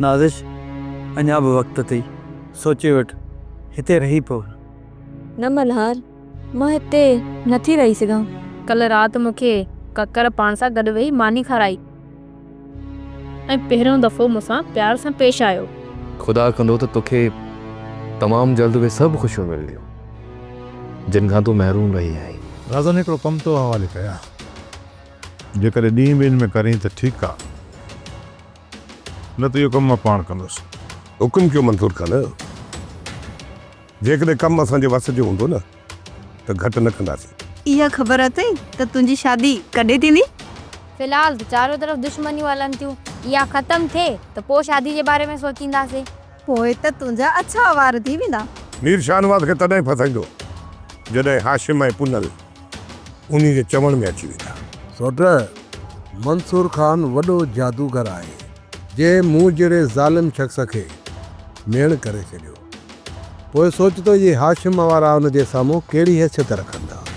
نازش، اڃا به وقت اٿئي، سوچي وٺ، هتي رهي پئو. نه ملهار، مان هتي نٿي رهي سگهان. ڪلهه رات مون کي ڪڪر پاڻ سان گڏ ويهي ماني کارائي ۽ پهريون دفعو مون سان پيار سان پيش آيو. خدا ڪندو ته توکي تمام جلد اهي سڀ خوشيون ملنديون، جن کان تون محروم رهي آهين. رازن هڪڙو ڪم تو حوالي ڪيان، جيڪڏهن ڏينهن ٻن ۾ ڪرين ته ٺيڪ آ. نه ته اهو ڪم مان پاڻ ڪندس. حڪم ڪيو منصور خان، جيڪڏهن ڪم اسان جي وس جو هوندو نه ته گهٽ نه ڪنداسين. اها خبر اٿئي ته تنهنجي شادي ڪڏهن ٿيندي؟ في الحال ته چارو طرف دشمنيون هلن ٿيون، اها ختم ٿئي ته پوء شادي جي باري ۾ سوچينداسين. پوء ته تنهنجا اڇا وار ٿي ويندا. مير شاهنواز کي تڏهن ڦاسائيندو جڏهن هاشم ۽ پنهل انهي جي چوڻ ۾ اچي ويندا. سوٽ، منصور خان وڏو جادوگر آهي، جنهن مون جهڙي ظالم شخص کي ميڻ ڪري ڇڏيو. پوء سوچ ته اهي هاشم وارا ان جي سامهون ڪهڙي حيثيت رکن.